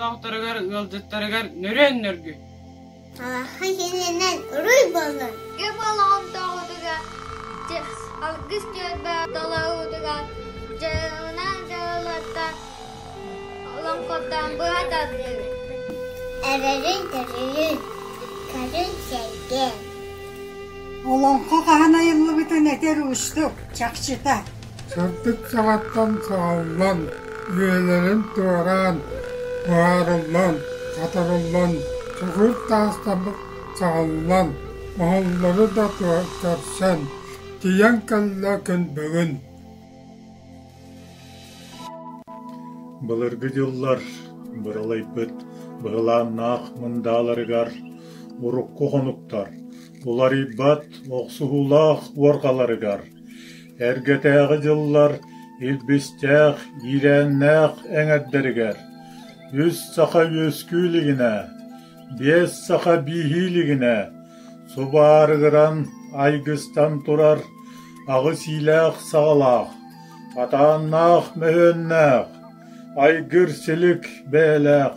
олохтоохторугар, ыалдьыттарыгар нөрүөн нөргүй! Талахха сиринэн уруй буоллун! Күн олоҕун тоҕутугар, алгыс түөлбэ толоруутугар дьарыгынан дьарылларта олоҥхоттон быһа тардыы. Эрэрин төрүрүн, көрүн сэргэ. Олоҥхо хаһан айыллыбытын этэр уустук, чахчыта. Сырдык саҕаттан саҕаллан, үйэлэрин туораан, буһарыллан, хатарыллан, чокуур таастаммыт саҕаллан, оһоллору да көрсөн, тиийэн кэллэ күн бүгүн. Былыргы дьыллар быралайбыт быһылааннаах мындааларыгар урукку хонуктар уларыйбат охсуһуулаах уорҕаларыгар Эргэтээҕи дьыллар илбистээх, иирээннээх эҥэрдэригэр үс саха үөскүү илигинэ, биэс саха бииһии илигинэ субаарыгыран айгыстан турар аҕыс иилээх-саҕалаах, атааннаах-мөһүөннээх, айгыр-силик бэйэлээх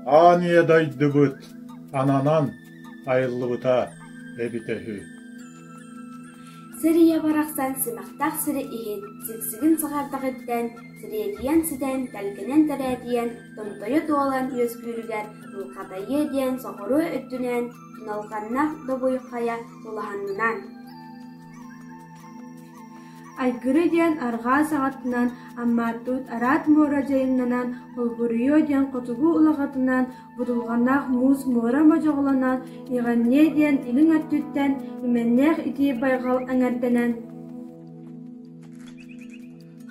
аан ийэ дойдубут ананан айыллыбыта эбитэ үһү. Сир ийэ барахсан симэхтээх сири иһит, сиксигин саҕардах ирдээн, сириэдийэн ситэн, тэлгэнэн тэрээтийэн, томтойо туолан үөскүүрүгэр Ылхатайыа диэн соҕуруу өттүнэн туналҕаннаах добуй хайа тулаһаннынан. Айгыры диэн арҕаа саҕатынан, Аммааттуут араат муора дьайымнанан, Холбуруйуо диэн хотугу улаҕатынан, Будулҕаннаах муус муора модьоҕолонон, Иҕэнниэ диэн илин өттүттэн имэннээх итии байҕал эҥэрдэнэн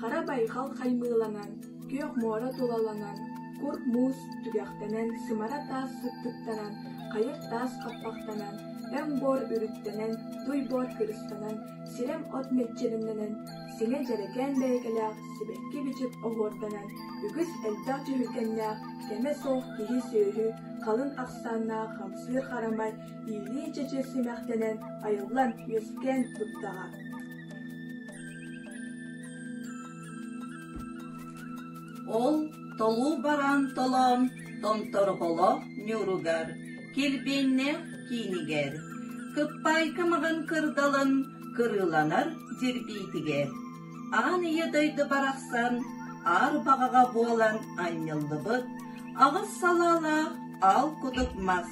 Хара байҕал хаймыыланан, күөх муора тулаланан, кур муус түгэхтэнэн, сымара таас сыттыктанан, хайыр таас хаппахтанан, өҥ буор үрүттэнэн, туй буор кырыстанан, сирэм от мэччирэҥнэнэн, сиҥэ дьэрэкээн бэйэкэлээх сибэкки-бичик оһуорданан, үгүс элбэх дьүһүлгэннээх, кэмэ суох киһи-сүөһү, халыҥ ахсааннаах хамсыыр харамай иилии-чэчир симэхтэнэн, айыллан, үөскээн турдаҕа. Ол толуу баран толоон томторҕолоох ньууругар, килбиэннээх киинигэр, Кыппаайка маҕан кырдалын кырыыланар дьирбиитигэр, аан ийэ дойду барахсан аар баҕаҕа буолан анньыллыбыт аҕыс салаалаах аал кудук мас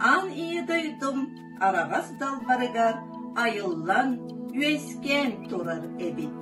аан ийэ дойдум араҕас далбарыгар айыллан үөскээн турар эбит.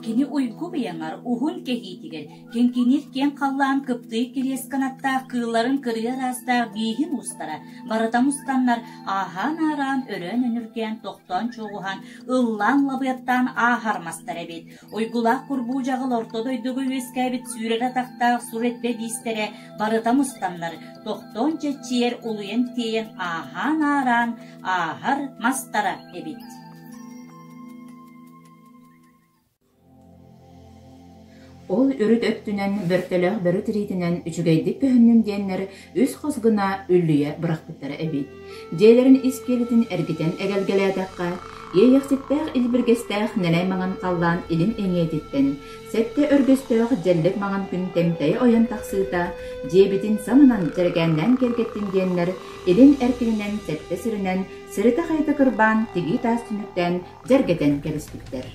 Кини уйгу быйаҥар уһун кэһиитигэр Киҥкиниир киэҥ халлаан кыптыый кириэс кынаттаах кыылларын кырыа араастаах бииһин уустара барыта мустаннар ааһаан-аараан өрөөн-өнүргээн тохтоон чуоҕуһан ыллаан лабыаттаан ааһар мастар эбит. Уйгулаах курбуу дьаҕыл орто дойдуга үөскээбит сүүрэр атахтаах сур эрбэ биистэрэ барыта мустаннар тохтоон чэччийэр улуйан тиэйэн ааһаан-аараан ааһар мастара эбит. Ол үрүт өттүнэн бөртөлөөх бөрө тириитинэн үчүгэйдик көһүннүн диэннэр үс хос гына үллүйэ бырахпыттара эбит. Дьиэлэрин ис киэлитин эргитэн эгэлгэлээтэххэ, иэйэхситтээх илбиргэстээх нэлэй маҥан халлаан илин эҥиэтиттэн сэттэ өргөстөөх дьэллик маҥан күн тэмтэйэ ойон тахсыыта дьиэбитин самынан дьэрэкээннээн киэргэттин диэннэр илин эркининэн сэттэ сиринэн сиритэ-хайыта кырбаан тигии таас түннүктээн дьэргэтэн кэбиспиттэр.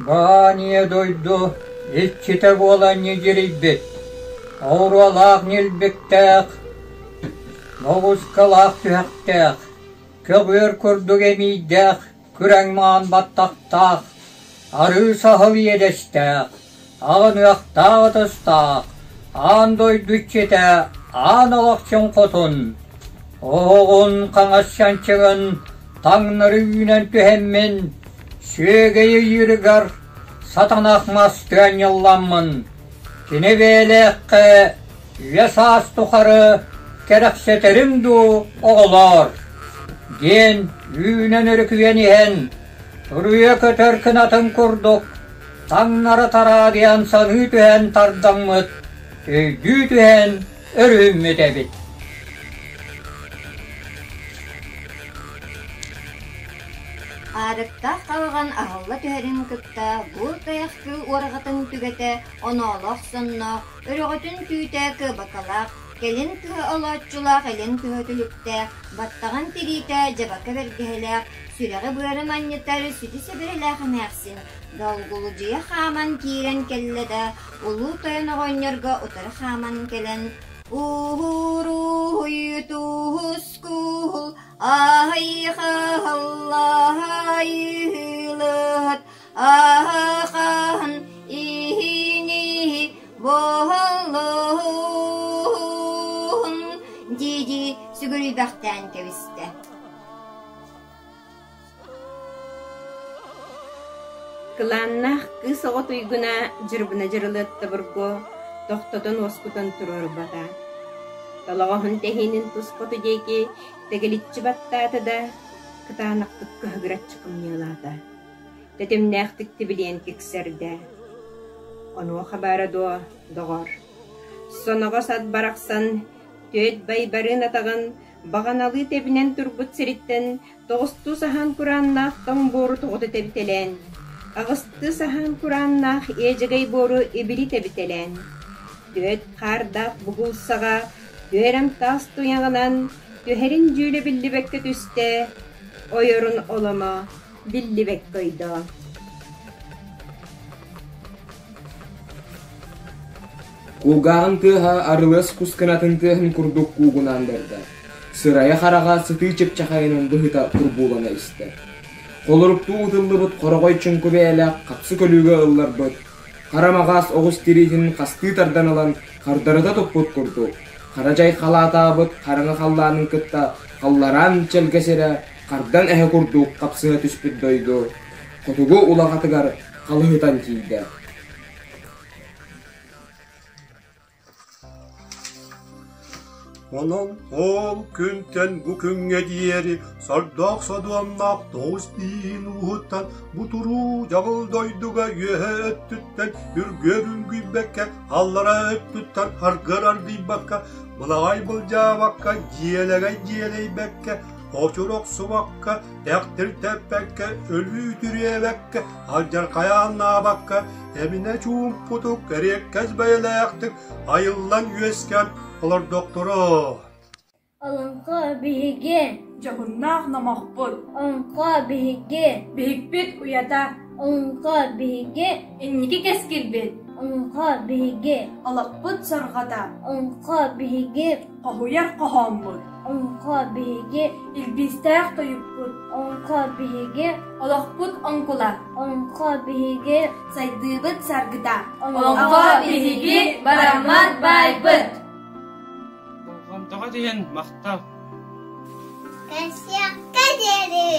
Бааньа дойду иччитэ буолан ньидьирийбит, оруолаах ньилбиктээх, моҕускалаах түһэхтээх, көҕүөр курдук эмиийдээх, күрэҥ маан баттахтаах, арыы саһыл иэдэстээх, аҕыныахтаах ытыстаах, аан дойду иччитэ аан олохчун хотун, оһоҕун хаҥас чанчыгын таҥнары үүнэн түһэммин, сүөгэй ыйыырыгар сатанах мас тыанньылламмын, кини бэйэлээххэ үйэ саас тухары кэрэхсэтэрим дуу, оҕолоор, диэн үүнэн өрүкүйэн иһэн, туруйа көтөр кынатын курдук таҥнары тараадыйан саныы түһэн тардаммыт, өйдүү түһэн өрүһүммүт эбит. Аарыктаах халҕан аһылла түһэрин кытта бу тайах кыыл уорҕатын түгэтэ оноолоох сонноох, өрөҕөтүн түүтэ кыабакалаах, кэлин тыһа олооччулаах илин тыһа түлүктээх, баттаҕын тириитэ дьабака бэргэһэлээх, сүрэҕи-быары манньытар сүдү сэбэрэлээх эмээхсин долгулудьуйа хааман киирэн кэллэ да, улуу тойон оҕонньорго утары хааман кэлэн «Ууһууруһуй-туһускуһул, аһайхаһаллаһайыылыһыт, аһахаһын иһиниһи буһаллуһун» дии-дии сүгүрүйбэхтээн кэбистэ. Кылааннаах кыыс оҕо туйгуна Дьырбына Дьырылыатта Бургу тохтотон уоскутан туруорбата. Толоҕоһун тэһиинин тус хоту диэки тэгэличчи баттаата да, кытаанахтык кыһыгыраччы кымньыылаата. Тэтимнээхтик тибилиэн киксэрдэ. Онуоха баара дуо, доҕор? Соноҕос ат барахсан түөт байбарын атаҕын баҕаналыы тэбинэн турбут сириттэн тоҕустуу саһаан курааннаах тоҥ буору тоҕута тэбитэлээн, аҕыстыы саһаан курааннаах иэдьэгэй буору ибили тэбитэлээн, түөрт хаардаах бугул саҕа түөрэм таас туйаҕынан түһэрин дьүүлэ биллибэккэ түстэ, ойорун оломо биллибэккэ ойдо. Кулгааҕын тыаһа арылыас кус кынатын тыаһын курдук куугунаан барда, сырайа-хараҕа сытыы чыпчахайынан быһыта курбуулана истэ. Холоруктуу ытыллыбыт хороҕой чуҥку бэйэлээх хапсы көлүүгэ ылларбыт, хара маҕаас оҕус тириитин хастыы тардан ылан хардарыта туппут курдук, хара дьай халаатаабыт хараҥа халлаанын кытта халлараан чэлгэ сирэ хардан эһэ курдук хапсыһа түспүт дойду хотугу улаҕатыгар халыһытан тиийдэ. Онон ол күнтэн бу күҥҥэ диэри сордоох содуомнаах тоҕус бииһин ууһуттан бу туруу дьаҕыл дойдуга үөһэ өттүттэн үргүөр үргүйбэккэ, аллара өттүттэн аргыар аргыйбакка, былаҕай былдьаабакка, дьиэлэгэй дьиэлэйбэккэ, очур охсубакка, тэхтир тэппэккэ, өлүү үтүрүөбэккэ, алдьархайааннаабакка, эминэ чуумпутук, эриэккэс бэйэлээхтик айыллан үөскээн олордохторо. Олоҥхо биһиги Дьоһуннаах номохпут Олоҥхо биһиги Биһикпит уйата Олоҥхо биһиги Инники кэскилбит Олоҥхо биһиги Олохпут сорҕото Олоҥхо биһиги Хоһуйар хоһооммут Олоҥхо биһиги Илбиистээх тойукпут Олоҥхо биһиги Олохпут оҥкула Олоҥхо биһиги Сайдыыбыт саргыта Олоҥхо биһиги бараммат баайбыт Болҕомтоҕо түһэн махтал. Кэсиэххэ диэри!